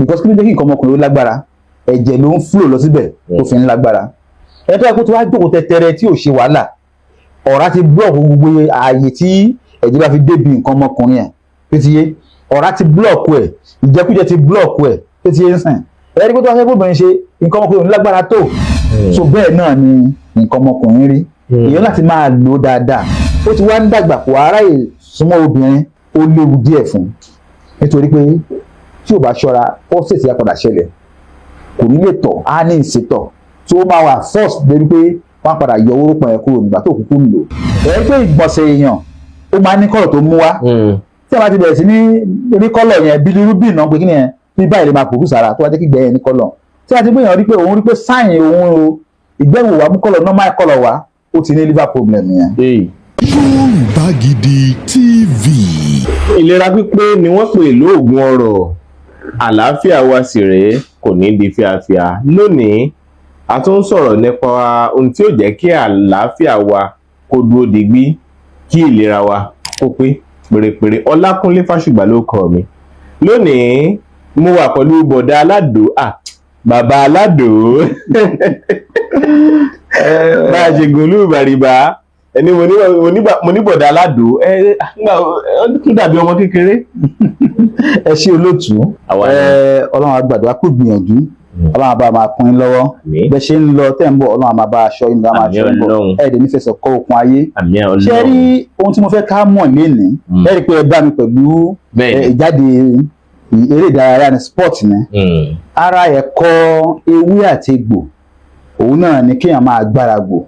Because kí ló jẹ́ kí nǹkan ọmọkùnrin ó lágbára? Ẹ̀jẹ̀ ló ń flow lọ síbẹ̀ tó fi ń lágbára. Ẹ tó yẹ kó tó wá jókòó tẹ́tẹ́rẹ́ tí ò ṣe wàhálà, ọ̀rá ti block gbogbo ààyè tí ẹ̀jẹ̀ bá fi débi nǹkan ọmọkùnrin ẹ̀ tó ti yé. Ọ̀rá ti block ẹ̀, ìjẹkújẹ ti block ẹ̀ tó ti yé ń sìn. Ẹ rí pé tó wá fẹ́ bóbìnrin ṣe, nǹkan ọmọkùnrin ò ní lágbára tó. So bẹ́ẹ̀ náà ni nǹkan ọmọkùnrin rí. Èèyàn láti máa lò ó dáadáa. Ó ti wá ń dàgbà, kò aráyè súnmọ́ obìnrin, ó léwu díẹ̀ fún un, nítorí pé tí ò bá ṣọ́ra, prostate yà padà ṣẹlẹ̀, kò ní lè tọ̀, á ní ìsétọ̀ tí ó máa wà force débi pé wọ́n á padà yọ owó pọ̀ yẹn kúrò nígbà tó kúkú ń lò. Ẹ̀ pé ìgbọ̀nsẹ̀ èèyàn, ó máa ní colour tó mú wá. Tí a bá ti bẹ̀rẹ̀ sí ní rí colour yẹn, bilirubin náà pé kí ni yẹn bí báyìí lè máa pòkú sára tó wá jẹ́ kí ìgbẹ́ yẹn ní colour. Tí a ti gbìyànjú rí pé òun rí pé sign òun o, ìgbẹ́ wò wá mú colour, normal colour wá, ó ti ní liver problem yẹn. Hey. Yorùbá Gidi TV. Ìlera pípé ni wọ́n pè lóògùn ọrọ̀. Àlàáfíà wa sì rèé, kò ní di fíafíà. Lónìí, a tún ń sọ̀rọ̀ nípa ohun tí ó jẹ́ kí àlàáfíà wa kó dúró digbí, kí ìlera wa kó pé pérépéré. Ọlákúnlé Fásùgbà ló kọ mi. Lónìí, mo wà pẹ̀lú bọ̀dá aládò, ah, bàbá aládò, bá a ṣe gùn lùbàrìbà ẹni mo ní bọ̀dá aládò ẹ nígbà ó tún dàbí ọmọ kékeré. Ẹ ṣé, olóòtú. Àwa ni. Ẹ Ọlọ́run á gbàdúrà kó gbìyànjú, Ọlọ́run á bá máa kún yín lọ́wọ́. Àmín. Bẹ́ẹ̀ ṣe ń lọ tẹ́ ń bọ̀, Ọlọ́run á máa bá aṣọ yín lọ, á máa Àmín aṣọ yín bọ̀. Ọlọ́run. Ẹ dẹ̀ nífẹ̀ẹ́ kọ́ okun ayé. Àmín Ṣé Ọlọ́run. rí ohun tí mo fẹ́ ká mọ̀ lénìí? Ẹ rí i pé ẹ bá mi pẹ̀lú ìjáde eré ìdárayá ní sport ni. Ara ẹ̀kọ́ ewé àti egbò, òun náà ni kéèyàn máa gbára gbò.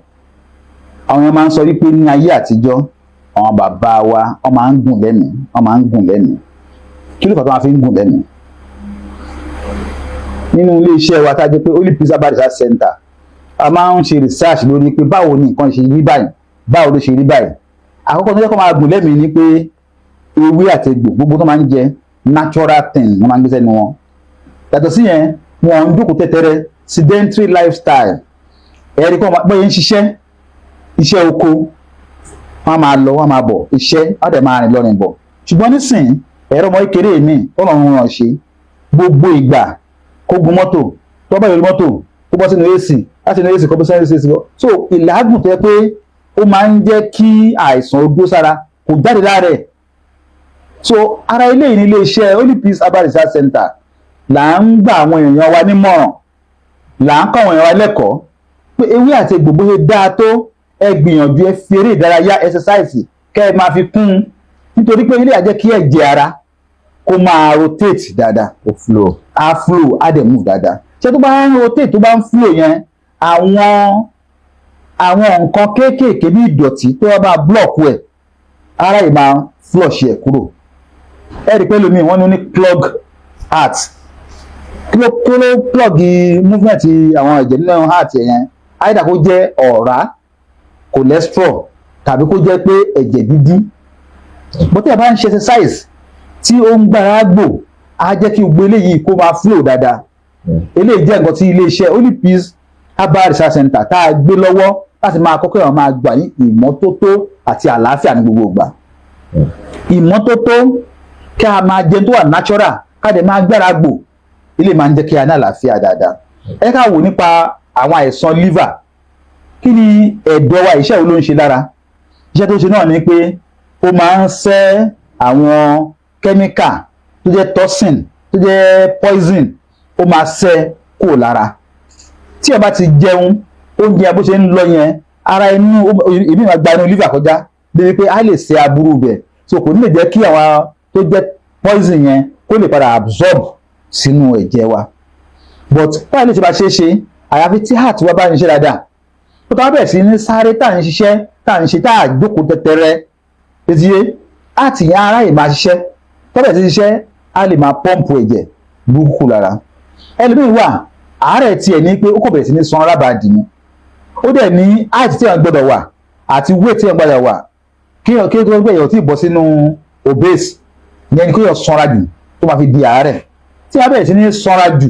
Àwọn èèyàn máa ń sọ wípé ní ayé àtijọ́, àwọn bàbá wa, wọ́n máa ń gùn lẹ́mìí, wọ́n máa ń gùn lẹ́mìí. Kí ló fà tó máa fi ń gùn lẹ́mìí? Nínú ilé iṣẹ́ wa tá a jẹ́ pé Holy Peace Herbal Research Center, a máa ń ṣe research lórí pé báwo ni nǹkan ṣe rí báyìí, báwo ló ṣe rí báyìí. Àkọ́kọ́ tó jẹ́ kó máa gùn lẹ́mìí ni pé ewé àti egbò gbogbo tó máa ń jẹ, natural thing, wọ́n máa ń gbé sẹ́nu wọn. Yàtọ̀ sí yẹn, wọn ń jókòó tẹ́tẹ́rẹ́, sedentary lifestyle. Ẹ̀rí kọ́ bóyá ń ṣiṣẹ́ iṣẹ́ oko, wọ́n á máa lọ, wọ́n á máa bọ̀, iṣẹ́ wọ́n á dẹ̀ máa rìn lọ rìn bọ̀. Ṣùgbọ́n nísìnyí, ẹ̀rọ ọmọ kékeré mi, Ọlọ́run ràn ṣe gbogbo ìgbà, kó gun mọ́tò, tó bá yọrí mọ́tò, kó bọ́ sínú AC, láti inú AC kó bọ́ sínú AC. So ìlàágùn tó yẹ pé ó máa ń jẹ́ kí àìsàn ó dó sára kò jáde lára ẹ̀. So ara ilé yìí ní iléeṣẹ́ Holy Peace Herbal Research Center là ń gba àwọn èèyàn wa nímọ̀ràn, là ń kọ́ àwọn èèyàn wa lẹ́kọ̀ọ́ pé ewé àti egbò bó ṣe dáa tó, ẹ gbìyànjú, ẹ fi eré ìdárayá, exercise, kẹ́ ẹ máa fi kún un, nítorí pé ilé àjẹ́ kí ẹ̀jẹ̀ ara kó máa rotate dáadáa. Ó flow. Á flow, á dẹ̀ move dáadáa. Ṣé tó bá ń rotate, tó bá ń flow yẹn, àwọn nǹkan kéékèèké bí ìdọ̀tí tó bá máa block ẹ̀, ara yìí máa flush ẹ̀ kúrò. Ẹ rí i pé lómi, wọ́n ní clog heart. Kí ló clog movement àwọn ẹ̀jẹ̀ nínú heart yẹn? Either kó jẹ́ ọ̀rá, cholesterol, tàbí kó jẹ́ pé ẹ̀jẹ̀ dúdú. Bó tí a bá ń ṣe exercise tí ó ń gbára gbò, á jẹ́ kí gbogbo eléyìí kó máa flow dáadáa. Eléyìí jẹ́ nǹkan tí iléeṣẹ́ Holy Peace Herbal Research Center tá a gbé lọ́wọ́ láti máa kọ́kọ́ èèyàn máa gbà ní ìmọ́tótó àti àlàáfíà ní gbogbo ìgbà. Ìmọ́tótó, kí a máa jẹun tó wà natural, ká dẹ̀ máa gbára gbò, ilé máa ń jẹ́ kí a ní àlàáfíà dáadáa. Ẹ ká wò nípa àwọn àìsàn liver. Kí ni ẹ̀dọ̀ wa, iṣẹ́ wo ló ń ṣe lára? Iṣẹ́ tó ń ṣe náà ni pé ó máa ń ṣẹ́ àwọn kẹ́míkà tó jẹ́ toxin, tó jẹ́ poison, ó máa ṣẹ́ kúrò lára. Tí ẹ bá ti jẹun, oúnjẹ bó ṣe ń lọ yẹn, ara inú ìmí máa gba inú liver kọjá débi pé a lè ṣe aburú bẹ̀. So kò ní lè jẹ́ kí àwọn tó jẹ́ poison yẹn kó lè padà absorb sínú ẹ̀jẹ̀ wa. But báyìí lè ṣe bá ṣe é ṣe, àyàfi tí heart wa bá ń ṣe dáadáa. Tó tá bẹ̀rẹ̀ sí ní sáré, tá à ń ṣiṣẹ́, tá à ń ṣe, tá à jókòó tẹ́tẹ́rẹ́ títí yé, heart yẹn, ara yìí máa ṣiṣẹ́. Tó bẹ̀rẹ̀ sí ṣiṣẹ́, á lè máa pump ẹ̀jẹ̀ burúkú lára. Ẹlòmíì wà, àárẹ̀ tiẹ̀ ní pé ó kò bẹ̀rẹ̀ sí ní san rábàdì ni. Ó dẹ̀ ní height tí wọ́n gbọ́dọ̀ wà àti weight tí wọ́n gbọ́dọ̀ wà kí kí tó gbé èèyàn tí ì bọ́ sínú obese yẹn ni kí èèyàn sanra jù tó máa fi di àárẹ̀. Tí a bẹ̀rẹ̀ sí ní sanra jù,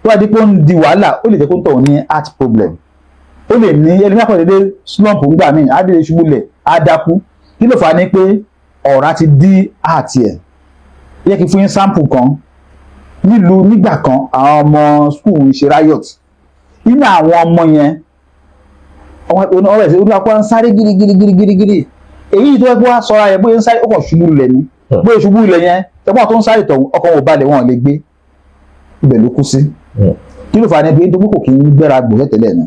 tó bá di pé ó ń di wàhálà, ó lè jẹ́ kó ń tọ̀ ní heart problem. Ó lè ní ẹlòmíì àkọ́dédé slump ńgbà míì, á dé ṣubú lẹ̀, á dákú. Kí ló fà á? Ní pé ọ̀rá ti dí heart ẹ̀. Yẹ kí n fún yín sample kan. Nílùú nígbà kan, àwọn ọmọ school ń ṣe riot. Nínú àwọn ọmọ yẹn, ọ̀rẹ́ ẹ̀sìn olúwa ń sáré gírígírígírígírí. Èyí tó yẹ kó wá sọra yẹn, bóyá ń sáré, ó kàn ṣubú lulẹ̀ ni. Bóyá ṣubú lulẹ̀ yẹn, tẹ́gbọ́n tó ń sáré tọ̀hún, ọkàn ò balẹ̀, wọn ò lè gbé, ibẹ̀ ló kú sí. Kí ló fà á? Ní pé nítorí kò kí ń gbéra gbòòrò tẹ́lẹ̀ ni.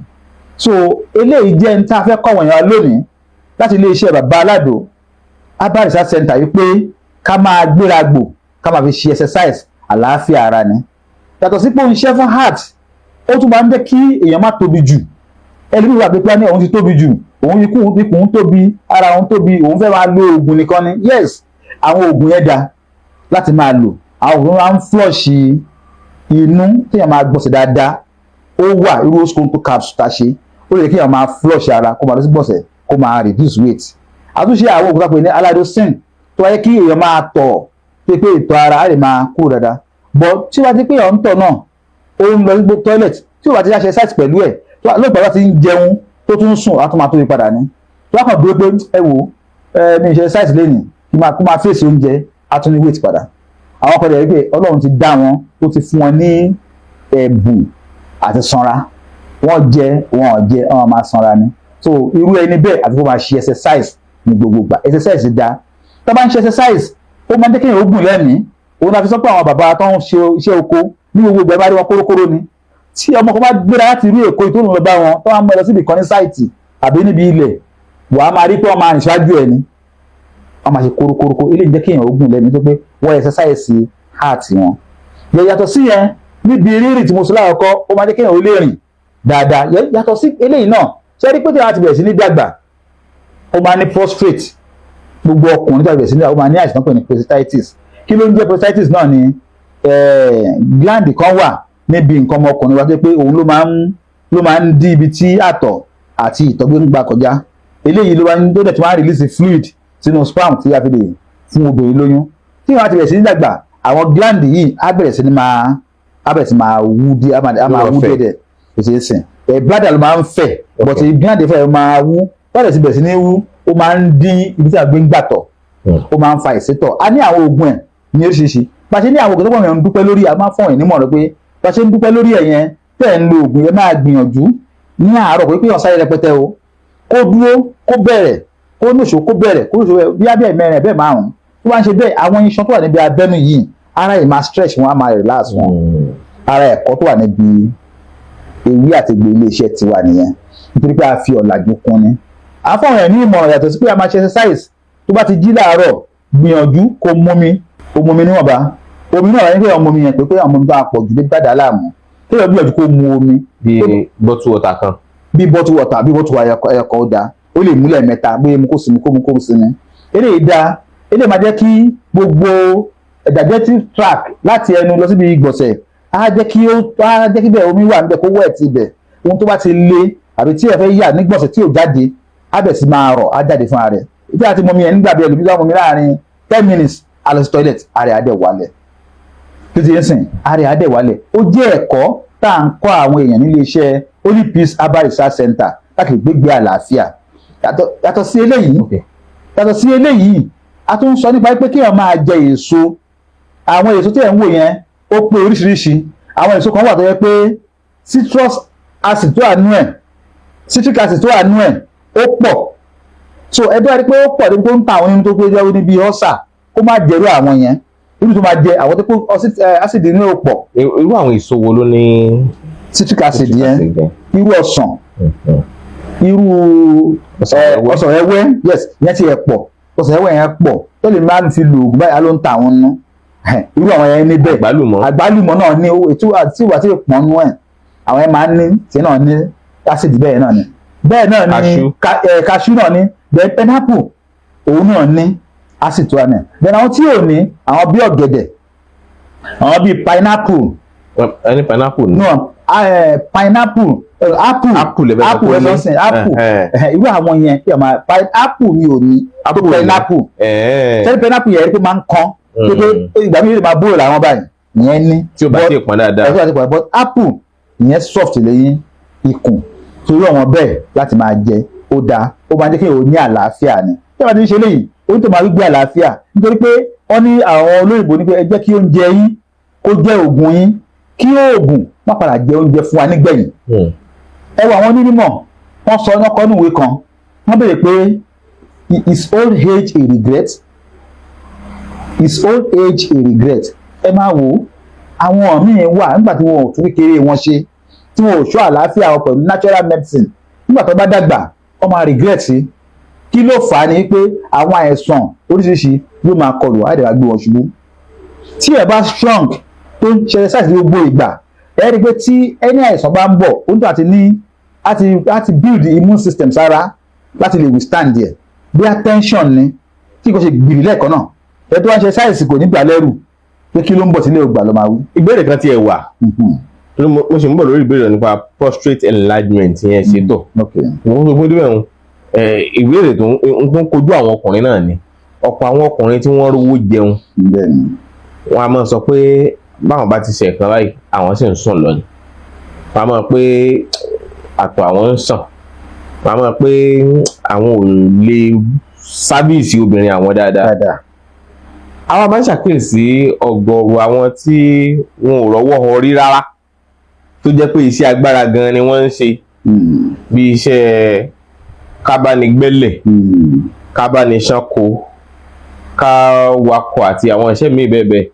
So eléyìí jẹ́ ní tá a fẹ́ kọ́ àwọn èèyàn lónìí láti iléeṣẹ́ Bàbá Aládò Herbal Research Center yìí, pé ká máa gbéra gbò, ká máa fi ṣe exercise, àlàáfíà ara ni. Yàtọ̀ sí pé ó ń ṣiṣẹ́ fún heart, ó tún máa ń jẹ́ kí èèyàn má tóbi jù. Ẹlòmíì wà pé ní òun ti tóbi jù, òun ikùn tóbi, ara òun tóbi, òun fẹ́ máa lo oògùn nìkan ni. Yes, àwọn oògùn yẹn da láti máa lò. Àwọn oògùn máa ń flush inú, téèyàn máa gbọ̀nsẹ̀ dáadáa. Ó wà irú Oskonto capsule tá a ṣe, ó lè kí èèyàn máa flush ara, kó máa lọ sí gbọ̀nsẹ̀, kó máa reduce weight. Àtúnṣe àwọn oògùn tá a pè ní Aládosìn, tó wáyé kí èèyàn máa tọ̀, tó pé ìtọ̀ ara á lè máa kú dáadáa. But tí wàá ti pé èèyàn ń tọ̀ náà, ó ń lọ sí toilet, tí ó bá ti ṣe exercise pẹ̀lú ẹ̀, lóògbà bá ti ń jẹun tó tún sùn, á tún máa tóbi padà ní. Tó bá kàn dúró pé ẹ wò ẹ, mi ṣe exercise lẹ́nìí, kí máa kó máa fèsì oúnjẹ, á tún ní weight padà. Àwọn kan dẹ̀ rí pé Ọlọ́run ti dá wọn, ó ti fún wọn ní ẹ̀bùn àti sanra. Wọ́n jẹ, wọn ò jẹ, wọn máa sanra ni. So irú ẹni bẹ́ẹ̀, àfi kó máa ṣe exercise ní gbogbo ìgbà. Exercise da. Tó bá ń ṣe exercise, ó máa ń jẹ́ kéèyàn ó gùn lẹ́mìí. Òun náà fi sọ pé àwọn bàbá tó ń ṣe iṣẹ́ oko ní gbogbo ìgbà, bá rí wọn, kórókóró ni. Tí ọmọ kan bá gbéra láti irú Èkó tó ń lọ bá wọn, tó máa ń mú ẹ lọ síbi kan ní site àbí níbi ilẹ̀, wàá máa rí pé wọ́n máa rìn ṣáájú ẹ ni, wọ́n máa ṣe kórókórókó. Eléyìí jẹ́ kéèyàn ó gùn lẹ́mìí tó pé wọ́n exercise heart wọn. Yàtọ̀ sí yẹn, níbi rírìn tí mo sọ lákọ̀ọ́kọ́, ó máa jẹ́ kéèyàn ó lè rìn dáadáa. Yàtọ̀ sí eléyìí náà, ṣé rí pé tí wọ́n ti bẹ̀rẹ̀ sí ní dàgbà, ó máa ní prostate. Gbogbo ọkùnrin tó bẹ̀rẹ̀ sí ní dàgbà, ó máa ní àìsàn pè ní prostatitis. Kí ló ń jẹ́ prostatitis náà? Ni gland kan wà níbi nǹkan ọmọkùnrin wa tó pé òun ló máa ń dí ibi tí àtọ̀ àti ìtọ̀ gbé ń gbà kọjá. Eléyìí ló máa ń tó dẹ̀ tí wọ́n á release fluid sínú sperm tí a fi lè fún obìnrin lóyún. Tí wọ́n á ti bẹ̀rẹ̀ sí ní dàgbà, àwọn gland yìí á bẹ̀rẹ̀ sí máa wú díẹ̀, á máa wú díẹ̀ díẹ̀. Kò sí sìn ẹ̀, bladder ló máa ń fẹ̀, but gland fẹ̀ máa wú. Bladder ti bẹ̀rẹ̀ sí ní wú, ó máa ń dín ibi tí a gbé ń gbàtọ̀, ó máa ń fa ìsétọ̀. A ní àwọn oògùn ẹ̀ ní oríṣiríṣi. Bá a ṣe ní àwọn oògùn tó pọ̀, yẹn ń dúpẹ́ lórí, a máa fún ẹ̀ nímọ̀ràn pé bá a ṣe ń dúpẹ́ lórí ẹ̀ yẹn, tẹ́ ẹ̀ ń lo oògùn yẹn, máa gbìyànjú ní àárọ̀ pé ọ̀sán sáré rẹpẹtẹ o, kó dúró, kó bẹ̀rẹ̀, kó nìṣó, kó bẹ̀rẹ̀, kó nìṣó, bí abẹ́ mẹ́rin, bẹ́ẹ̀ márùn-ún. Tó bá ń ṣe bẹ́ẹ̀, àwọn iṣan tó wà níbi abẹ́nú yìí, ara yìí máa stretch wọn, á máa relax wọn. Ara ẹ̀kọ́ tó wà níbi ewé àti egbò iléeṣẹ́ tiwa nìyẹn, nítorí pé a fi ọ̀làjú kún ni. À ń fọwọ́n ẹ̀ ní ìmọ̀ràn. Yàtọ̀ sí pé a máa ṣe exercise, tó bá ti jí láàárọ̀, gbìyànjú kó mumi, kó mumi níwọ̀nba. Omi náà wáyé pé àwọn omi yẹn pé àwọn omi tó máa pọ̀ jù débi bá dà á láàmú. Kéèyàn gbìyànjú kó mu omi. Bíi bottle water kan. Bí bottle water, bí bottle ẹyọkọ, ó dáa. Ó lè múlẹ̀ mẹ́ta, bóyá mu kó sinmi, kó mu kó sinmi. Eléyìí dáa. Eléyìí máa jẹ́ kí gbogbo digestive tract láti ẹnu lọ síbi ìgbọ̀nsẹ̀, á jẹ́ kí bẹ́ẹ̀ omi wà níbẹ̀, kó wẹ̀ ti ibẹ̀. Ohun tó bá ti le àbí tí ẹ fẹ́ yà nígbọ̀nsẹ̀ tí ò jáde, á bẹ̀ sí máa rọ̀, á jáde fúnra rẹ̀. Ìdí àti mọ̀mí yẹn, nígbà bí ẹlòmíì bá mọ̀mí láàrin 10 minutes, á lọ sí toilet, ara ẹ̀ á dẹ̀ wálẹ̀. Tó ti ń sìn, ara ẹ̀ á dẹ̀ wálẹ̀. Ó jẹ́ ẹ̀kọ́ tá à ń kọ́ àwọn èèyàn nílé iṣẹ́ Holy Peace Herbal Research Center láti gbégbé àlàáfíà. Yàtọ̀ sí eléyìí, a tún sọ nípa pé kéèyàn máa jẹ èso. Àwọn èso tí ẹ̀ ń wò yẹn, ó pé oríṣiríṣi. Àwọn èso kan wà tó yẹ pé citrus acid tó wà nú ẹ̀, citric acid tó wà nú ẹ̀, ó pọ̀. So ẹ bá rí pé ó pọ̀ débi tó ń ta àwọn nínú tó pé jẹ́ níbi ọ́sà, kó má jẹrú àwọn yẹn. Irú tó máa jẹ àwọn tó pé acid inú ẹ̀ pọ̀. Irú àwọn èso wo ló ní citric acid yẹn? Irú ọsàn, irú ọsàn wẹ́wẹ́. Yes, yẹn ti ẹ̀ pọ̀. Ọsàn wẹ́wẹ́ yẹn pọ̀ tó lè máa fi lo oògùn báyìí, ló ń ta àwọn nínú. Irú àwọn yẹn níbẹ̀. Àgbálùmọ̀. Àgbálùmọ̀ náà ní ètò àti ìwà tí ìpọ́n nú ẹ̀. Àwọn yẹn máa ń ní tí náà ní acid bẹ́ẹ̀ náà ni, bẹ́ẹ̀ náà ni cashew náà ní bẹ́ẹ̀. Pineapple, òun náà ní acid tó wà ní. Then àwọn tí ò ní, àwọn bí ọ̀gẹ̀dẹ̀, àwọn bíi pineapple. Ẹni pineapple ní. No, pineapple, apple. Apple lè bẹ́ẹ̀. Apple ẹ sọ sìn, apple. Irú àwọn yẹn kí ẹ máa, pineapple mi ò ní tó pineapple. Tẹ́lẹ̀ pineapple yẹn rí pé máa ń kan pé ìgbà mi lè máa bóòlù àwọn báyìí, ìyẹn ní. Tí o bá ti pọn dáadáa. Ẹ tí o bá ti pọn. But apple ìyẹn soft lẹ́yìn ikùn, torí àwọn bẹ́ẹ̀ láti máa jẹ, ó dáa, ó máa jẹ́ kí o ní àlàáfíà ni. Tí a bá ti ń ṣe léyìí, ó ní tó máa gbé àlàáfíà, nítorí pé wọ́n ní àwọn olóyìnbó ní pé ẹ jẹ́ kí oúnjẹ yín Kó jẹ́ oògùn yín, kí oògùn má padà jẹ oúnjẹ fún wa nígbẹ̀yìn. Ẹ wọ àwọn onímọ̀, wọ́n sọ ọ́nà kọ́nù ìwé kan, wọ́n béèrè pé, "Is old age a regret? Is old age a regret?" Ẹ máa wò ó, àwọn míì wà nígbà tí wọn ò tún kékeré wọn ṣe, tí wọn ò ṣọ́ àlàáfíà wọn pẹ̀lú natural medicine, nígbà tó bá dàgbà, wọ́n máa regret sí. Kí ló fà á? Ni pé àwọn àìsàn oríṣiríṣi yóò máa kọlù, àìdè gbé wọn ṣubú. Tí ẹ bá strong, tó ń ṣe exercise gbogbo ìgbà, ẹ rí i pé tí ẹni àìsàn bá ń bọ̀, ó ń tó àti ní àti build immune system sára láti lè withstand ẹ̀. Bí tension ni tí kò ṣe gbìrì lẹ́ẹ̀kan náà, ẹ tó wá ń ṣe exercise, kò ní gbà lẹ́rù pé kí ló ń bọ̀ sílé ògbà ló máa wí. Ìbéèrè kan tiẹ̀ wà torí mo sì ń bọ̀ lórí ìbéèrè nípa prostate enlargement yẹn ṣe tọ̀. Mo ń sọ fún débẹ̀ ń ìbéèrè tó ń kojú àwọn ọkùnrin náà ni ọ̀pọ̀ àwọn ọkùnrin tí wọ́n rówó jẹun, wọ́n á máa sọ pé báwọn bá ti ṣe ẹ̀kan báyìí, àwọn sì ń sùn lọ ni. Wọ́n á máa pé àtọ̀ àwọn ń sàn, wọ́n á máa pé àwọn ò lè service obìnrin àwọn dáadáa. Àwọn máa ń ṣàkíyèsí ọ̀gọ̀ọ̀rọ̀ àwọn tí wọn ò rọ́wọ́ họ rí rárá, tó jẹ́ pé iṣẹ́ agbára gan ni wọ́n ń ṣe, bí iṣẹ́ kábánigbẹ́lẹ̀, kábániṣánko, ká wakọ̀ àti àwọn iṣẹ́ míì bẹ́ẹ̀ bẹ́ẹ̀,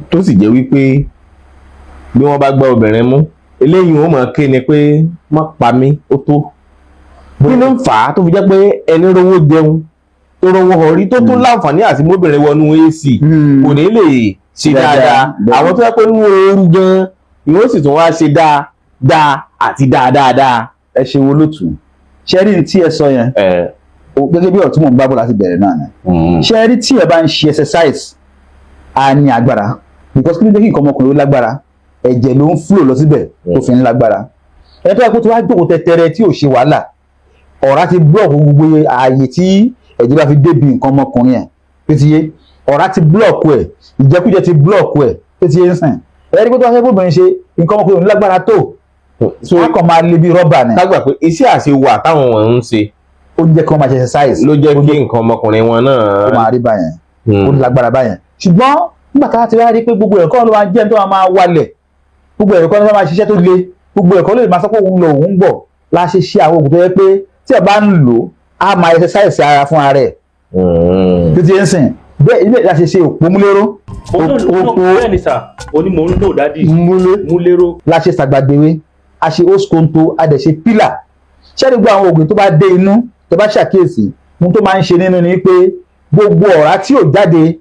tó sì jẹ́ wípé bí wọ́n bá gbá obìnrin mú, eléyìí wọ́n máa ké ni pé má pa mí, ó tó. Kí ló ń fà á tó fi jẹ́ pé ẹni rówó jẹun, tó rówó họ rí, tó tún láǹfààní àti móbìnrin wọnú AC, kò ní lè ṣe dáadáa? Àwọn tó yẹ pé nínú ooru gan ni wọ́n sì tún wá ṣe dáadáa àti dáadáa. Ẹ ṣe wo lótú ṣe rí ní tí ẹ sọ yẹn, gẹ́gẹ́ bí ọ̀rọ̀ tí mò ń bá bọ̀ láti bẹ̀rẹ̀ náà ni. Ṣe rí, tí ẹ bá ń ṣe exercise, a ní agbára, because kí ló jẹ́ kí nǹkan ọmọkùnrin ó lágbára? Ẹ̀jẹ̀ ló ń flow lọ síbẹ̀ tó fi ń lágbára. Ẹ tó yẹ kó tó wá jókòó tẹ́tẹ́rẹ́ tí ò ṣe wàhálà, ọ̀rá ti block gbogbo ààyè tí ẹ̀jẹ̀ bá fi débi nǹkan ọmọkùnrin ẹ̀ tó ti yé. Ọ̀rá ti block ẹ̀, ìjẹkújẹ ti block ẹ̀ tó ti yé ń sìn. Ẹ rí pé tó wá fẹ́ bóbìnrin ṣe, nǹkan ọmọkùnrin ò ní lágbára tó. So a kàn máa le bí rọ́bà ni. Ká gbà pé iṣẹ́ àṣewà táwọn wọ̀n ń ṣe Ó ń jẹ́ kí wọ́n máa ṣe exercise ló jẹ́ kí nǹkan ọmọkùnrin wọn náà ó máa rí báyẹn, ó lágbára báyẹn. Ṣùgbọ́n nígbà tá a ti wá rí pé gbogbo ẹ̀kọ́ ló máa jẹ́ tó máa wálẹ̀, gbogbo ẹ̀kọ́ ló máa ṣiṣẹ́ tó le, gbogbo ẹ̀kọ́ ló lè máa sọ pé òun lọ, òun bọ̀, la ṣe ṣe àwọn oògùn tó yẹ pé tí ẹ bá ń lò á, máa exercise ara fún ara ẹ̀ tó ti ń sìn bẹ́ẹ̀. Ilé la ṣe ṣe òpómúléró. Òpó bẹ́ẹ̀ ni sà, òní mò ń lò, daddy. Múlé. Múléró. La ṣe sàgbàdéwé, a ṣe oskonto, a dẹ̀ ṣe pílà. Ṣé gbogbo àwọn oògùn tó bá dé inú, tó bá ṣàkíyèsí, ohun tó máa ń ṣe nínú ni pé gbogbo ọ̀rá tí ò jáde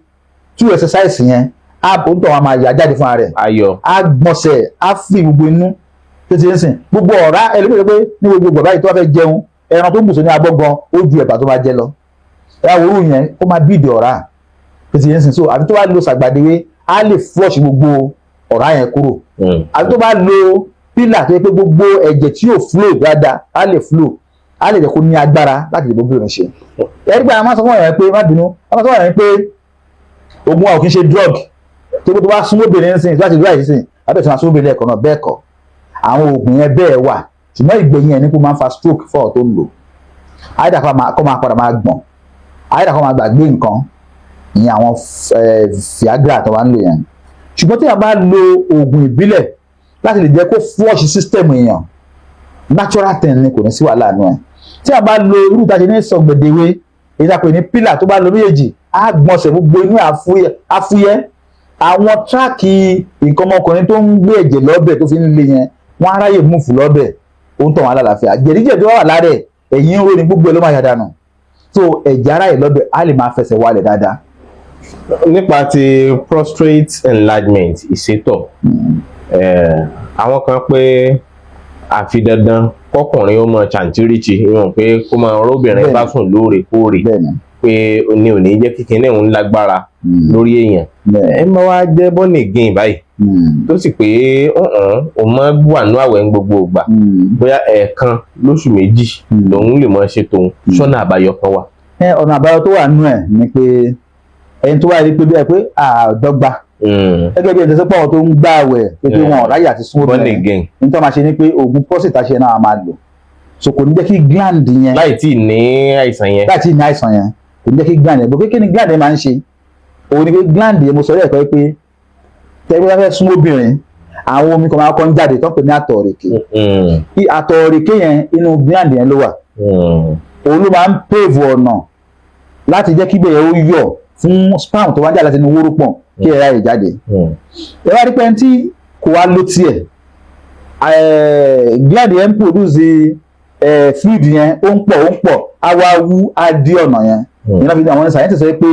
tú exercise yẹn, á ó ń tọ̀ wọn máa yà jáde fún ara rẹ̀. Ayọ̀. Á gbọ̀nsẹ̀, á fi gbogbo inú tó ti ń sìn, gbogbo ọ̀rá. Ẹlòmíràn pé ní gbogbo bàbá yìí tó bá fẹ́ jẹun, ẹran tó ń bùsùn ní abọ́ gan, ó ju ẹ̀bà tó máa jẹ lọ. Ẹ àwòrán yẹn, ó máa bíìdì ọ̀rá tó ti ń sìn. So àfi tó bá lo sàgbàdéwé, á lè flush gbogbo ọ̀rá yẹn kúrò. Àfi tó bá lo pílà, tó yẹ pé gbogbo ẹ̀jẹ̀ tí yóò flow dáadáa á lè flow, á lè jẹ́ kó ní agbára láti lè bó bí òun ṣe. Ẹ̀rí pé a máa sọ fún ọ̀rẹ́ pé má bínú, a máa sọ fún ọ̀rẹ́ pé oògùn wa ò kí ń ṣe drug tó tó bá súnmọ́ obìnrin ń sìn láti dúrà yìí sìn abẹ́ tí wọ́n súnmọ́ obìnrin lẹ́ẹ̀kan náà. Bẹ́ẹ̀ kọ́, àwọn oògùn yẹn bẹ́ẹ̀ wà, ṣùgbọ́n ìgbẹ̀yìn ẹ̀ ní kó máa ń fa stroke fún ọ̀ tó ń lò àyídà, kó máa padà máa gbọ̀n, àyídà kó máa gbàgbé nǹkan, ìyẹn àwọn Viagra tó wá ń lò yẹn. Ṣùgbọ́n tí a bá lo oògùn ìbílẹ̀ láti lè jẹ́ kó flush system èèyàn, natural thing ni, kò ní sí wàhálà nù ẹ̀. Tí a bá lo irú ìtajà ní sọ̀gbẹ̀dẹ̀wé, èyí tá a pè ní pílà, tó bá lo méjèèjì, á gbọ̀nsẹ̀ gbogbo inú àfúyẹ́. Àwọn track nǹkan ọmọkùnrin tó ń gbé ẹ̀jẹ̀ lọ́bẹ̀ tó fi ń le yẹn, wọ́n á ráyè move lọ́bẹ̀, ó ń tọ̀ wọn alálàáfíà. Jẹ̀díjẹ̀dí wà lára ẹ̀, ẹ̀yìn ń ro ní gbogbo ẹ̀ ló máa yà dànù. So ẹ̀jẹ̀ aráyè lọ́bẹ̀, á lè máa fẹsẹ̀ wálẹ̀ dáadáa. Nípa ti prostate enlargement, ìsétọ̀, àwọn kan pé àfi dandan kọkùnrin ó mọ ṣàǹtíríṣì, ìwọ̀n pé kó máa róbìnrin bá sùn lóòrèkóòrè, pé ní ò ní jẹ́ kí kinní òun lágbára lórí èèyàn. Ẹ máa wá jẹ́ born again báyìí, tó sì pé òun máa wà ní àwẹ̀ ń gbogbo ìgbà, bóyá ẹ̀ẹ̀kan lóṣù 2 lòun lè máa ṣe tòun, sọ́nà àbáyọ kan wà? Ẹ ọ̀nà àbáyọ tó wà nínú ẹ̀ ni pé ẹni tó wá rí pé bí ẹ pé àdọ́gba, gẹ́gẹ́ bí ẹni tó pọ̀ tó ń gbà àwẹ̀ pé wọn ò ráyè àti súnmọ́ Born obìnrin, again. ní tó máa ṣe ni pé oògùn prostate àṣẹ náà máa lò, so kò ní jẹ́ kí gland yẹn Láì tí ì ní àìsàn yẹn. Láì tí ì ní àìsàn yẹn, kò ní jẹ́ kí gland yẹn bó. Kí ni gland yẹn máa ń ṣe? Òun ni pé gland yẹn, mo sọ lẹ́ẹ̀kan pé Tẹ́gbẹ́ bá fẹ́ súnmọ́ obìnrin, àwọn omi kan máa kọ́ ń jáde tó ń pè ní àtọ̀ òrèké. Àtọ̀ òrèké yẹn, inú gland yẹn ló wà. Òun ló máa ń pave ọ̀nà láti jẹ́ kí ibẹ̀ ó yọ̀ fún sperm tó bá ń jáde láti inú wórópọ̀n kí ẹ̀ ráyè jáde. Ẹ wá rí pé ẹni tí kò wá ló tiẹ̀, gland yẹn ń produce fluid yẹn, ó ń pọ̀, ó ń pọ̀, á wá wú, á dí ọ̀nà yẹn. Ìyẹn náà fi àwọn scientists sọ pé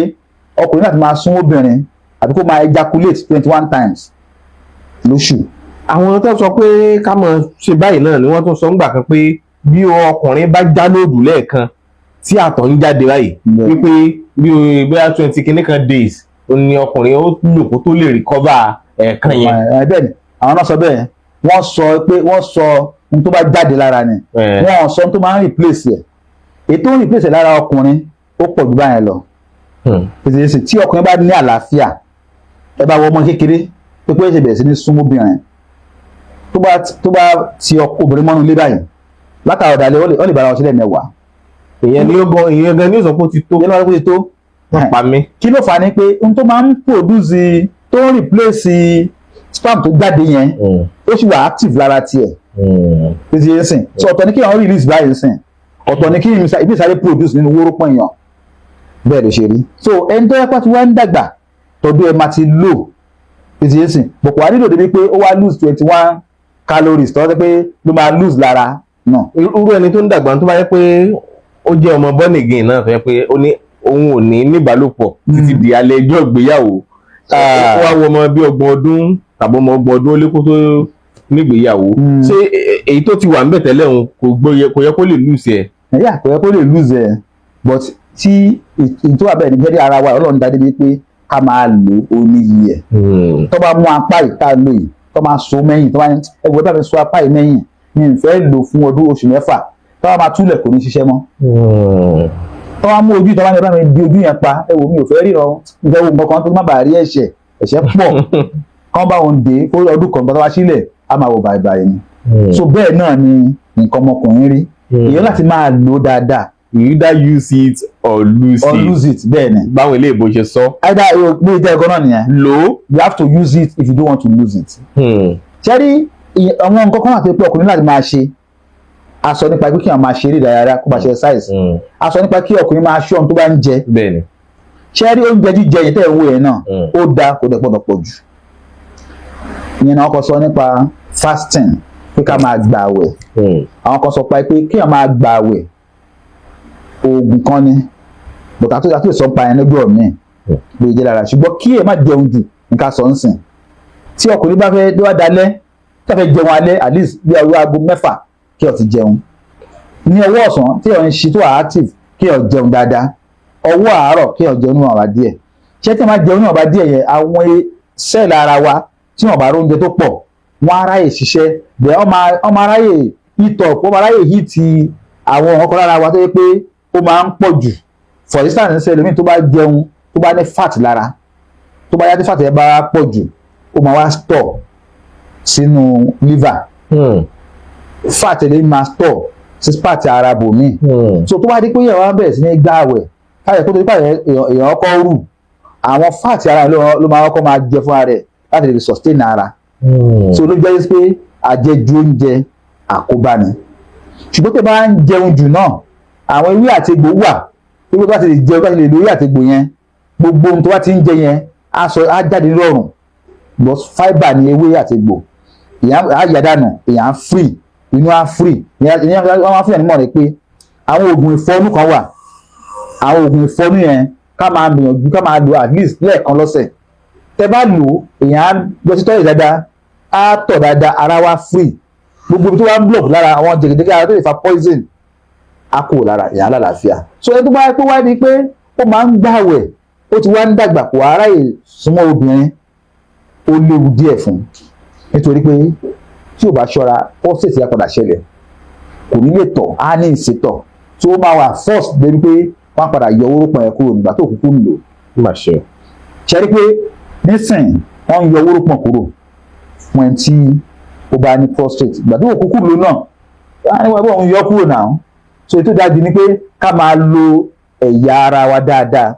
ọkùnrin láti máa sún obìnrin àbí kó máa ejaculate 21 times lóṣù. Àwọn tó sọ pé ká máa ṣe báyìí náà ni wọ́n tún sọ ńgbà kan pé bí ọkùnrin bá já lóòdù lẹ́ẹ̀kan tí àtọ̀ ń jáde báyìí, wípé bí bóyá 20 kìíní kan days ó ní ọkùnrin ó lò kó tó lè recover ẹ̀ẹ̀kan yẹn. Ẹ bẹ́ẹ̀ ni, àwọn náà sọ bẹ́ẹ̀. Wọ́n sọ pé wọ́n sọ ohun tó bá jáde lára ni. Wọ́n sọ ohun tó máa ń replace ẹ̀. Èyí tó ń replace ẹ̀ lára ọkùnrin, ó pọ̀ jù báyẹn lọ. Èsì tí ọkùnrin bá ní àlàáfíà, ẹ bá wọ ọmọ kékeré tó pé ṣe bẹ̀rẹ̀ sí ní súnmọ́ obìnrin, tó bá ti obìnrin mọ́nú ilé báyìí látara ọ̀dàlẹ̀, ó lè bára wọn sílẹ̀ 10. Ìyẹn ni ó gan, ìyẹn gan ni ó sọ pé ó ti tó. Ìyẹn ló wá pé ó ti tó. Wọ́n pa mí. Kí ló fà á ni pé ohun tó máa ń produce, tó ń replace sperm tó jáde yẹn, ó sì wà active lára tiẹ̀ títí yẹn sìn. So ọ̀tọ̀ ni kí àwọn release báyìí sìn, ọ̀tọ̀ ni kí ibi ìsáré produce nínú wórópọ̀n èèyàn. Bẹ́ẹ̀ ló ṣe rí. So ẹni tó yẹ pé tí wọ́n ń dàgbà, tọdún ẹ máa ti lò títí yẹn sìn, bọ̀kọ̀ wá nílò débi pé ó wá lose 21 calories tó wá pé ló máa lose lára náà. Irú ẹni tó ń dàgbà, tó bá yẹ pé ó jẹ́ ọmọ born again náà, tó yẹ pé ó ní òun ò ní níbálòpọ̀ títí di alẹ́ ọjọ́ ìgbéyàwó, ó wá wọ ọmọ bí 30 ọdún tàbí ọmọ 30 ọdún ó lé kó tó nígbéyàwó, ṣé èyí tó ti wà ń bẹ̀ tẹ́lẹ̀ òun kò gbóyè, kò yẹ kó lè lose ẹ̀? Ẹ̀yà kò yẹ kó lè lose ẹ̀, but tí ìtò àbẹ̀ ní fẹ́ẹ́ ara wa, Ọlọ́run dá débi pé ká máa lò ó níyì ẹ̀. Tó bá mú apá yìí tá a lò yìí, tó máa so mẹ́yìn, tó bá ní ẹgbẹ́ bá mi so apá yìí mẹ́yìn, mi ò fẹ́ lò fún ọdún oṣù 6, tó bá máa túlẹ̀, kò ní ṣiṣẹ́ mọ́. Tó bá mú ojú, tó bá ní ẹ bá mi di ojú yẹn pa, ẹ wò, mi ò fẹ́ ríran, mi fẹ́ wo nǹkan kan tó má bàa rí ẹ̀ṣẹ̀, ẹ̀ṣẹ̀ pọ̀, kán bá òun dé fún ọdún kan, tó bá sílẹ̀, á máa wò bàìbàì ni. So bẹ́ẹ̀ náà ni nǹkan ọmọkùnrin rí, èèyàn láti máa lò dáadáa. You either use it or lose or it. Lose it, bẹ́ẹ̀ ni. Báwọn ilé ìbò ṣe sọ. Either bí ìjẹ́ ẹ̀kọ́ náà nìyẹn. Lò ó. You have to use it if you don't want to lose it. Ṣẹ́rí àwọn nǹkan kan wà tó pé ọkùnrin láti máa ṣe. A sọ nípa pé kí àwọn máa ṣe eré ìdárayá, kó máa ṣe exercise. A sọ nípa kí ọkùnrin máa ṣọ́ ohun tó bá ń jẹ. Ṣẹ́rí oúnjẹ jíjẹ yìí tẹ̀ ń wò yẹn náà, ó dáa, kò dẹ̀ gbọ́dọ̀ pọ̀ jù. Ìyẹn náà, wọ́n kọ́ sọ nípa fasting, pé ká máa gbà àwẹ̀. Àwọn kan sọ pa pé kí àwọn máa gbà àwẹ̀, oògùn kan ni, bùkà tó yàtọ̀ sọ pa yẹn lọ́jọ́ míì lè jẹ́ lára. Ṣùgbọ́n kí ẹ má jẹun jù, nǹkan sọ ń sìn, tí ọkùnrin bá fẹ́ tó bá dalẹ́, tí a fẹ́ jẹun alẹ́, at least bí ọwọ́ aago 6 kí o ti jẹun. Ní ọwọ́ ọ̀sán tí ọ̀ ń ṣe tó wà active, kí o jẹun dáadáa. Ọwọ́ àárọ̀, kí o jẹun níwọ̀nba díẹ̀. Ṣé tí a máa jẹun níwọ̀nba díẹ̀ yẹn, àwọn cell ara wa tí wọ́n bá rí oúnjẹ tó pọ̀, wọ́n á ráyè ṣiṣẹ́ bẹ́ẹ̀, wọ́n máa ráyè heat up, wọ́n máa ráyè heat àwọn nǹkan lára wa tó yẹ pé ó máa ń pọ̀ jù. For instance, ṣe ẹlòmíì tó bá jẹun, tó bá ní fat lára, tó bá yá, tí fat yẹn bá pọ̀ jù, ó máa wá store sínú liver. Fat lè máa store sí part ara bòmíì. So tó bá di pé èèyàn wá bẹ̀rẹ̀ sí ní gbààwẹ̀, káyọ̀ kó tó di pé èèyàn kọ́ rù, àwọn fat ara ló máa kọ́kọ́ máa jẹ fún ara rẹ̀ láti lè sustain ara. So ló jẹ́ pé àjẹjù oúnjẹ, àkóbá ni. Ṣùgbọ́n tó bá ń jẹun jù náà, àwọn ewé àti egbò wà tó bá ti lè jẹun, bá ti lè lo ewé àti egbò yẹn, gbogbo ohun tó bá ti ń jẹ yẹn á sọ, á jáde rọrùn, because fibre ni ewé àti egbò. Èèyàn á yà dànù, èèyàn á free, inú á free. Ìyẹn wọ́n máa fún yàn nímọ̀ rẹ̀ pé àwọn oògùn ìfọnú kan wà. Àwọn oògùn ìfọnú yẹn, ká máa gbìyànjú ká máa lò at least lẹ́ẹ̀kan lọ́sẹ̀. Tẹ́ bá lò ó, èèyàn á lọ sí toilet dáadáa, á tọ̀ dáadáa, ara wa free. Gbogbo ibi tó wá ń block lára, àwọn jẹgẹjẹgẹ ara tó lè fa poison, á kúrò lára èèyàn, lálàáfíà. So ẹni tó bá pé wá ní pé ó máa ń gbàwẹ̀, ó ti wá ń dàgbà, kò aráyè súnmọ́ obìnrin, ó léwu díẹ̀ fún un, nítorí pé tí ò bá ṣọ́ra, prostate yà padà ṣẹlẹ̀, kò ní lè tọ̀, á ní ìsétọ̀ tí ó máa wà force débi pé wọ́n á padà yọ wórópọ̀n yẹn kúrò nígbà tó kúkú ń lò. Má ṣe. Ṣe rí pé nísìn, wọ́n ń yọ wórópọ̀n kúrò fún ẹni tí ó bá ní prostate, ìgbà tó kúkú lò náà, wọ́n á ní wọ́n bọ̀ ń yọ kúrò náà. So ètò ìdájú ni pé ká máa lo ẹ̀yà ara wa dáadáa,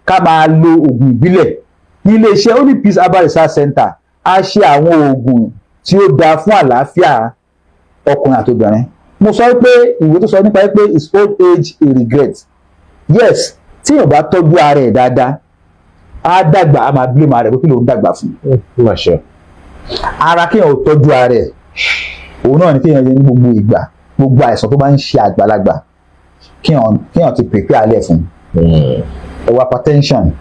ká máa lo oògùn ìbílẹ̀. Ní iléeṣẹ́ Holy Peace Herbal Research Center, A ṣe àwọn oògùn tí ó dáa fún àlàáfíà ọkùnrin àti obìnrin. Mo sọ pé ìwé tó sọ nípa pé "Is old age a regret?" Yes, tí èèyàn bá tọ́jú ara ẹ̀ dáadáa, á dàgbà, á máa blame ara ẹ̀ pé kí ló ń dàgbà fún. Má ṣe. Ara kéèyàn ò tọ́jú ara ẹ̀, òun náà ni kéèyàn yẹ ní gbogbo ìgbà. Gbogbo àìsàn tó bá ń ṣe àgbàlagbà, kéèyàn ti prepare alẹ́ fún. Ẹ wá hypertension.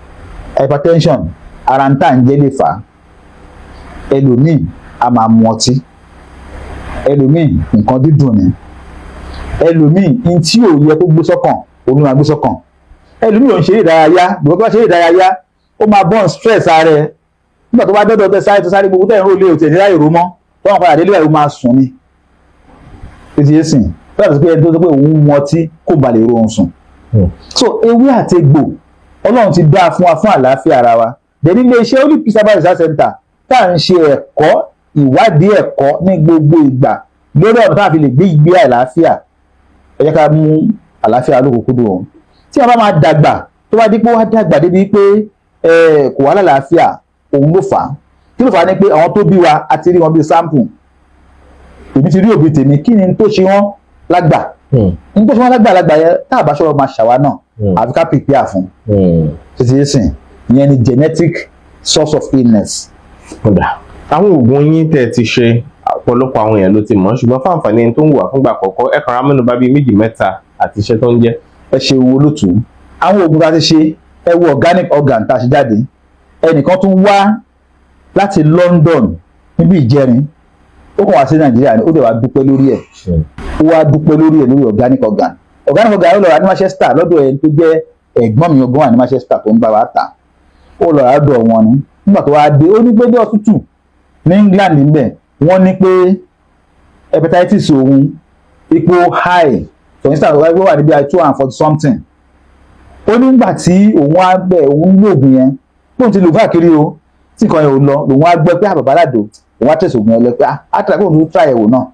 Hypertension, ara ń tà ń jẹ́ lè fà á. Ẹlòmíì a máa mu ọtí, ẹlòmíì nǹkan dídùn ni, ẹlòmíì n tí ò yẹ kó gbé sọ́kàn, òun ló máa gbé sọ́kàn. Ẹlòmíì ò ń ṣeré ìdárayá. Bùkún tó bá ṣeré ìdárayá, ó máa burn stress ara ẹ. Nígbà tó bá dọ́dọ̀ tẹ sáré tó sáré, gbogbo tẹ̀ ń rò lé òtẹ̀ ní láyè rò mọ́, tó wọn padà délé báyìí, ó máa sùn ni. Títí yé sìn tó yàtọ̀ sí pé ẹni tó sọ pé òun mu ọtí kó ba lè rọrùn sùn. So ewé àti egbò, Ọlọ́run ti dá fún wa fún àlàáfíà ara wa. Dẹ̀ nílé iṣẹ́ Holy Peace Herbal Research Center, tá à ń ṣe ẹ̀kọ́, ìwádìí ẹ̀kọ́ ní gbogbo ìgbà lórí ọ̀nà tá a fi lè gbé ìgbé àlàáfíà. Ẹ jẹ́ ká mú àlàáfíà lókùnkúndùn òun. Tí a bá máa dàgbà, tó bá dípò wá dàgbà débi pé kò wá lálàáfíà, òun ló fà á. Kí ló fà á? Ni pé àwọn tó bí wa, a ti rí wọn bíi sample. Èmi ti rí òbí tèmi, kí ni tó ṣe wọ́n lágbà, ní tó ṣe wọ́n lágbà lágbà yẹn, tá a bá ṣọ́rọ̀ máa ṣàwa náà, àfi ká prepare fún títí yé sìn. Ìyẹn ni genetic source of illness. Kódà àwọn oògùn yín tẹ́ ẹ ti ṣe, ọ̀pọ̀lọpọ̀ àwọn èèyàn ló ti mọ̀, ṣùgbọ́n fún àǹfààní ẹni tó ń wà fúngbà àkọ́kọ́, ẹ kàn rá mẹ́nu bà bíi méjì mẹ́ta àti iṣẹ́ tó ń jẹ́. Ẹ ṣe wo lótú àwọn oògùn tá a ti ṣe. Ẹ wo organic organ tá a ṣe jáde. Ẹnìkan tún wá láti London níbi ìjẹrin, ó kàn wá sí Nàìjíríà ni, ó dẹ̀ wá dúpẹ́ lórí ẹ̀. Ó wá dúpẹ́ lórí ẹ̀, lórí organic organ. Organic organ, ó lọ rà ní Manchester lọ́dọ̀ ẹni tó jẹ́ ẹ̀gbọ́n mi ọgbọ́n wà ní Manchester tó ń bá wa tà. Ó lọ rà lọ́dọ̀ wọn ni. Nígbà tó wá dé, ó ní pé dé ọtútù ní England níbẹ̀, wọ́n ní pé hepatitis òun ipò high. For instance, wọ́n wà níbi 240 something. Ó nígbà tí òun á bẹ̀, òun lóògùn yẹn, tóun ti lò káàkiri o, tí nǹkan yẹn ò lọ, lòun á gbọ́ pé àbàbà aládò. Òun á tẹ̀sí ògùn yẹn lọ pé á tẹ̀lé pé òun tó try ẹ̀wò náà.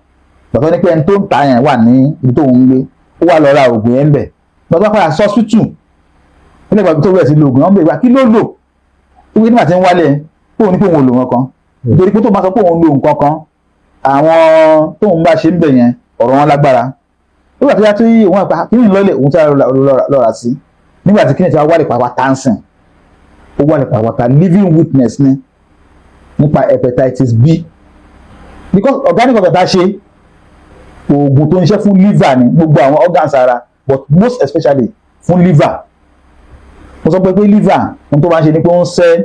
Bàtọ́ ní pé ẹni tó ń tà yẹn wà ní ibi tó ń gbé, ó wà lọ ra ògùn yẹn ń bẹ̀. Bàtọ́ padà sọ hospital nígbà tó bẹ̀rẹ̀ sí lo ògùn, wọn bẹ̀rẹ̀ wá kí ló lò ó. Nígbà tí ń wálẹ̀, òun ní pé òun ò lò nǹkan kan, nítorí pé tó máa sọ pé òun lo nǹkan kan, àwọn tóun bá ṣe ń bẹ̀ yẹn, ọ̀rọ̀ wọn lágbára. Nígbà tó yá tí òun àgbà kí ní lọ́lẹ̀, òun tí a lọ́ra sí. Nígbà tí kíni tí a wálé pàápàá tánsìn, ó wálé pàápàá. Living witness ni nípa hepatitis B, because organic organ tá a ṣe, oògùn tó ń ṣe fún liver ni, gbogbo àwọn organs ara, but most especially fún liver. Mo sọ pé liver, ohun tó máa ń ṣe ni pé ó ń ṣẹ́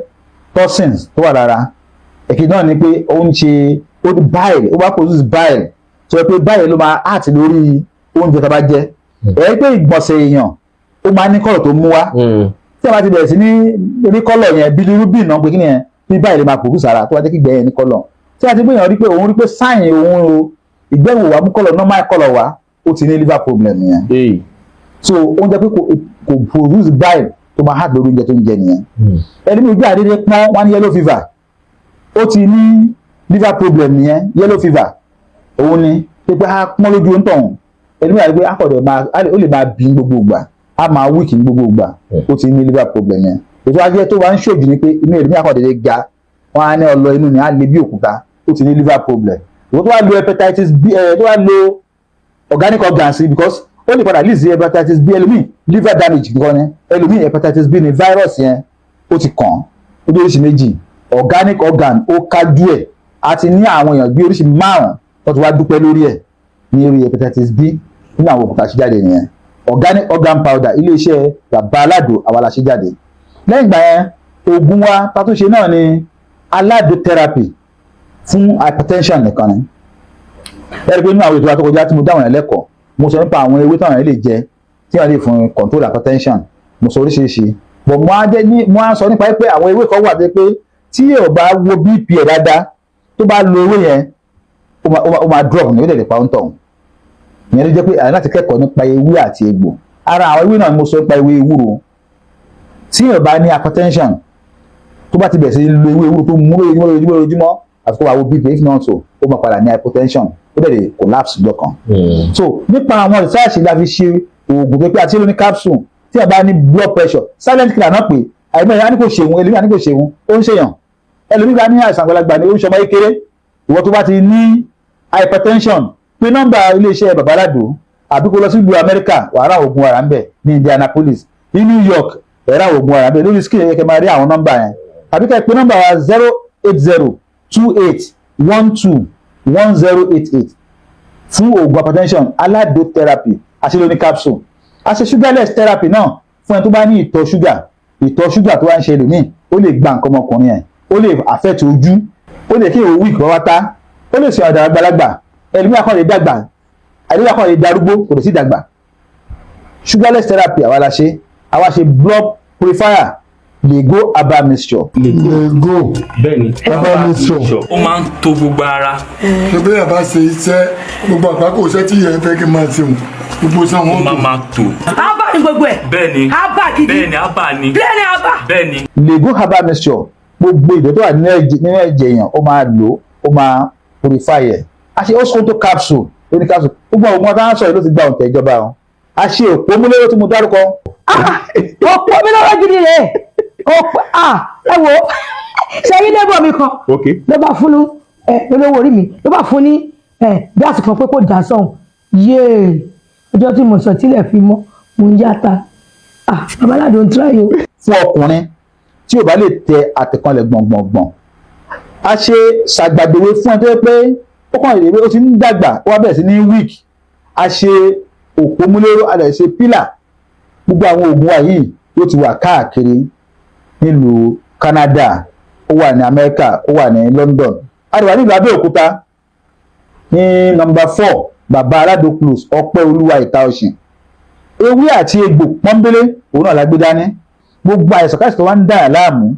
toxins tó wà lára. Èkejì náà ni pé ó ń ṣe ó ní bile, ó bá produce bile tó yẹ pé bile ló máa act lórí oúnjẹ tá a bá jẹ. Ẹ pé ìgbọ̀nsẹ̀ èèyàn, ó máa ní colour tó mú wá. Tí a bá ti bẹ̀rẹ̀ sí ní rí colour yẹn, bilirubin náà, pé kí ni yẹn, bí bile lè máa produce ara tó wá jẹ́ kí ìgbẹ́ yẹn ní colour. Tí a ti gbé yàn rí pé òun rí pé sign òun o, ìgbẹ́ wò wá mú colour, normal colour wá, ó ti ní liver problem yẹn. So oúnjẹ pé kò produce bile tó máa act lórí oúnjẹ tó ń jẹ nìyẹn. Ẹni mi ojú àdédé pọ́n, wọ́n ní yellow fever, ó ti ní liver problem nìyẹn. Yellow fever òun ni pé á pọ́n lójú ń tọ̀hún. Ẹni mi àti pé akọ̀dẹ̀ máa, ó lè máa bí gbogbo ìgbà, á máa weak ní gbogbo ìgbà, ó ti ní liver problem yẹn. Ètò ajé tó máa ń ṣòjì ni pé inú ẹ̀mí akọ̀dẹ̀ ga, wọ́n á ní ọlọ inú ni, á le bí òkúta, ó ti ní liver problem. Ìwọ́n tó wá lo hepatitis B ẹ, tó wá lo organic organs, because ó lè padà lead sí hepatitis B. Ẹlòmíì, liver damage nìkan ni. Ẹlòmíì, hepatitis B ni virus yẹn ó ti kàn. Ó dé oríṣi méjì. Organic organ, ó kájú ẹ̀. A ti ní àwọn èèyàn bí oríṣi márùn tó ti wá dúpẹ́ lórí ẹ̀ ní orí hepatitis B nínú àwọn òkúta ṣe jáde nìyẹn. Organic organ powder, iléeṣẹ́ Bàbá Aládò, àwa la ṣe jáde. Lẹ́yìn ìgbà yẹn, oògùn wa tátúnṣe náà ni Aládò therapy, fún hypertension nìkan ni. Ẹ̀rí pé nínú àwọn ètò àtọkọjá tí mo dáwọn yẹn lẹ́kọ̀ọ́, mo sọ nípa àwọn ewé táwọn yẹn lè jẹ tí wọ́n lè fún control hypertension. Mo sọ oríṣiríṣi, but mo á jẹ́ ní mo á sọ nípa pé àwọn ewé kan wà tó pé tí ò bá wo BP ẹ̀ dáadáa, tó bá lo ewé yẹn, ó máa drop ní, ó lè pa ó ń tọ̀hún. Ìyẹn ló jẹ́ pé àyè láti kẹ́kọ̀ọ́ nípa ewé àti egbò. Ara àwọn ewé náà ni mo sọ nípa ewé ewúro. Tí ò bá ní hypertension, tó bá ti bẹ̀rẹ̀ sí lo ewé ewúro tó mú lójoojúmọ́ lójoojúmọ́ lójoojúmọ́, àfi kó máa wo BP. If not so, ó máa padà ní hypotension, ó dẹ̀ lè collapse lọ́kàn. So nípa àwọn research la fi ṣe oògùn tó pé àti lóní capsule. Tí a bá ní blood pressure, silent killer náà, pé àìmọ̀ ìyá ní kò ṣeun, ẹlòmíì ní kò ṣeun, ó ń ṣèyàn. Ẹlòmíì bá ní àìsàn àgbàlagbà ní oríṣi ọmọ kékeré. Ìwọ tó bá ti ní hypertension, pé nọ́mbà iléeṣẹ́ Bàbá Aládò, àbí kó lọ sí ìlú Amẹ́ríkà, wàá ra oògùn ara ń bẹ̀ ní Indianapolis, ní New York, ẹ̀ ra oògùn ara ń bẹ̀. Lórí screen yẹn, kẹ́ máa rí àwọn nọ́mbà yẹn, àbí kẹ́ pé nọ́mbà wa 08028121088 fún oògùn hypertension, Aládò therapy àti lóní capsule. A ṣe sugarless therapy náà fún ẹni tó bá ní ìtọ̀ ṣúgà. Ìtọ̀ ṣúgà tó wá ń ṣe lòmíì, ó lè gba nǹkan ọmọkùnrin ẹ̀, ó lè affect ojú, ó lè kí èèyàn weak pátá, ó lè ṣe ọ̀dà àgbàlagbà. Ẹlòmíì akọ́ lè dàgbà, ẹlòmíì akọ́ lè darúgbó, kò lè sí dàgbà. Sugarless therapy, àwa la ṣe. Àwa ṣe blood purifier, Lego herbal mixture. Lego Bẹ́ẹ̀ni. herbal mixture. Ó máa ń tó gbogbo ara. Ṣé bí yàrá ṣe iṣẹ́ gbogbo àpákò iṣẹ́ tí yẹn fẹ́ kí n máa ṣe wọn gbogbo iṣẹ́ Ó wọn máa tó. máa tò. Abba ni gbogbo ẹ̀. Bẹ́ẹ̀ni. Abba gidi. Bẹ́ẹ̀ni, abba ni. Bẹ́ẹ̀ni, abba. Bẹ́ẹ̀ni. Lego herbal mixture, gbogbo ìdọ̀tí tó wà nínú ẹ̀jẹ̀ èèyàn, ó máa lò ó, máa purify ẹ̀. A ṣe Oskonto capsule, lóní capsule. Gbogbo àwọn ọmọ táwọn sọ̀rọ̀ ló ti gba òǹtẹ̀ ìjọba o. A ṣe òpómúléró tí mo dárúkọ. Òpó mi lọ́wọ́ gidi rè òpó. Ah, ẹ wo, ṣe yí lébọ̀ mi kan ló bá fún ẹ olówó orí mi, ló bá fún ní ẹ gáàsì kan pé kó dà sọ̀hún. Yéè, ọjọ́ tí mo sọ tílẹ̀ fi mọ́, mo ń yáta. Ah, babaládò ń tíráyò. Fún ọkùnrin tí ò bá lè tẹ àtẹ̀kànlẹ̀ gbọ̀ngbọ̀ngbọ̀n, a ṣe ṣàgbàdéwé fún ẹ tó yẹ pé ó kàn lè ó ti ń dàgbà, ó wá bẹ̀rẹ̀ sí ní weak. A ṣe òpómúléró, a lè ṣe pílà. Gbogbo àwọn oògùn wa yìí ló ti wà káàkiri nílùú Canada, ó wà ní Amẹ́ríkà, ó wà ní London. A lè wà nílùú Abẹ́òkúta ní nọ́mbà 4, Bàbá Aládò Close, Ọpẹ́ Olúwa, Ìta Ọ̀sìn. Ewé àti egbò pọ́nbélé òun náà la gbé dání. Gbogbo àìsàn káìsàn tó wá ń dà yà láàmú,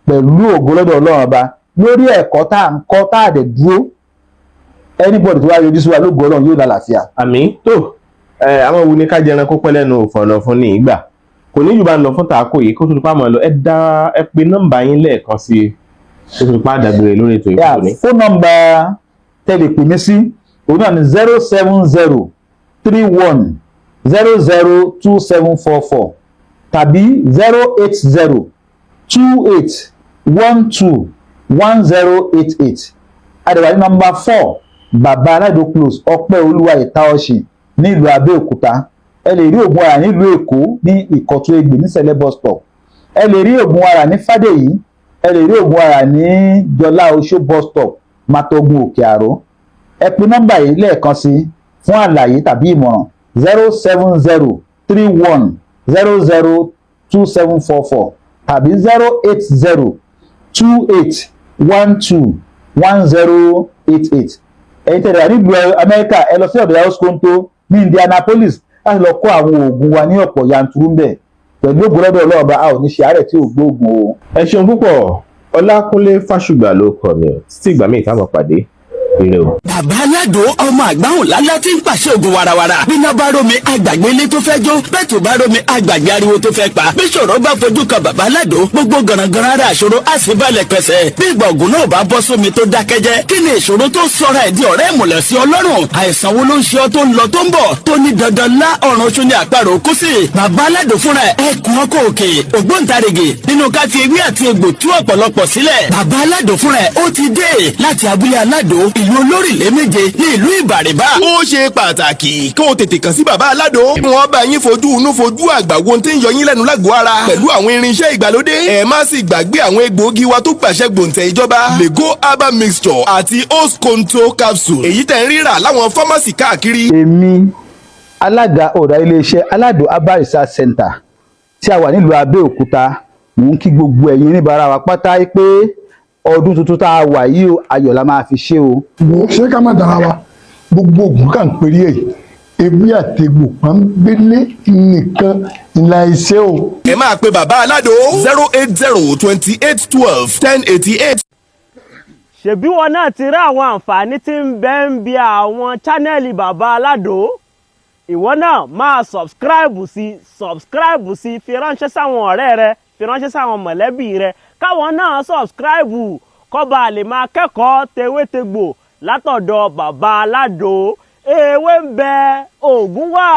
pẹ̀lú ògo lọ́dọ̀ Ọlọ́run Ọba, lórí ẹ̀kọ́ tá à ń kọ́, tá à dẹ̀ dúró, anybody tó wá yọjú sí wa, lógo Ọlọ́run, yóò lálàáfíà. Àmì tó ẹ àwọn wo ni ká jẹran kó pẹ́ lẹ́nu òfòànà fún ní ìgbà kò ní jù bá ń lọ fún tààkò yìí. Kó tó di pa mọ́ lọ, ẹ dá ẹ pé nọ́mbà yín lẹ́ẹ̀kan sí i kó tó di pa dàgbére lórí ètò Yà ìfòní. Phone number tẹ́lẹ̀ pè mí sí òun náà ní 07031002744 tàbí 08028121088. Adẹ̀wà ní nọ́mbà 4, Bàbá Aládò Close, Ọpẹ́ Olúwa, Ìta Ọ̀sìn nílùú Abẹ́òkúta. Ẹ lè rí oògùn ara nílùú Èkó ní Ìkọ̀tún Ègbè ní Sẹ̀lẹ̀ bus stop. Ẹ lè rí oògùn ara ní Fádèyí. Ẹ lè rí oògùn ara ní Jọlá Oṣó bus stop, Matogun, Òkè Àró. Ẹ pe nọ́mbà yìí lẹ́ẹ̀kan sí fún àlàyé tàbí ìmọ̀ràn: 07031002744 tàbí 08028121088. Ẹ̀yin tẹ̀lé wà nílùú Amẹ́ríkà, ẹ lọ sí ọ̀dọ̀ Yahoo Skonto ní Indianapolis láti lọ kó àwọn oògùn wa ní ọ̀pọ̀ yanturu ń bẹ̀. Pẹ̀lú ògo lọ́dọ̀ Ọlọ́run Ọba, a ò ní ṣe àárẹ̀ tí ò gbóògùn o. Ẹ ṣeun púpọ̀. Ọlákúnlé Fásùgbà ló kọ mi ò. Títí ìgbà míì táwọn pàdé, ire o. Bàbá Aládò, ọmọ àgbáhùn lálá tí ń pàṣẹ ògùn warawara. Bíná bá rómi, àgbàgbé ilé tó fẹ́ jó. Bẹ́ẹ̀ tó bá rómi, àgbàgbé ariwo tó fẹ́ pa. Bí ṣòro bá fojú kan Bàbá Aládò, gbogbo gànàgànà ara àṣòro á sì balẹ̀ pẹ̀sẹ̀. Bí ìgbà ògùn náà bá bọ́ sómi tó dákẹ́jẹ́, kí ni ìṣòro tó sọra ẹ̀ di ọ̀rẹ́ ìmùlẹ̀ sí Ọlọ́run? Àìsàn wo ló ń ṣe ọ́ tó ń lọ tó ń bọ̀, tó ní dandan lá ọ̀run oṣù ní àparò kú sí? Bàbá Aládò fúnra ẹ̀, ẹkùn ọkọ̀ òkè, ògbóǹtarìgì nínú ká fi ewé àti egbò tú ọ̀pọ̀lọpọ̀ sílẹ̀. Bàbá Aládò fúnra ẹ̀ ó ti dé láti abúlé Aládò, ìlú olórílẹ̀ méje ní ìlú Ìbàrìbà. Ó ṣe pàtàkì kó o tètè kàn sí Bàbá Aládò. Wọ́n bá yín fojú inú fojú àgbà wo tí ń yọ yín lẹ́nu lágọ̀ọ́ ara pẹ̀lú àwọn irinṣẹ́ ìgbàlódé. Ẹ má sì gbàgbé àwọn egbòogi wa tó gbàṣẹ gbòǹtẹ̀ ìjọba, Lego herbal mixture àti Osconto capsule, èyí tẹ̀ ń rírà láwọn pharmacy káàkiri. Èmi alága ọ̀dà iléeṣẹ́ Aládò Herbal Research Center tí a wà nílùú Abẹ́òkúta, mò ń kí gbogbo ẹ̀yin oníbàárà wa pátá pé ọdún tuntun tá a wà yìí o, ayọ̀ la máa fi ṣe o. Wo, ṣé ká má dára wa, gbogbo ògùn kà ń perí ẹ̀, ewé àtegbò pọ́nbélé nìkan ìlà iṣẹ́ o. Ẹ máa pe Bàbá Aládò 08028121088. Ṣebí wọn náà ti rí àwọn àǹfààní tí ń bẹ ń bi àwọn channel Bàbá Aládò. Ìwọ náà máa subscribe sí, subscribe sí, fi ránṣẹ́ sáwọn ọ̀rẹ́ rẹ, fi ránṣẹ́ sáwọn mọ̀lẹ́bí rẹ, káwọn náà subscribe kó bá lè máa kẹ́kọ̀ọ́ tewétegbò látọ̀dọ̀ Bàbá Aládò. Ewé ń bẹ, òògùn wà.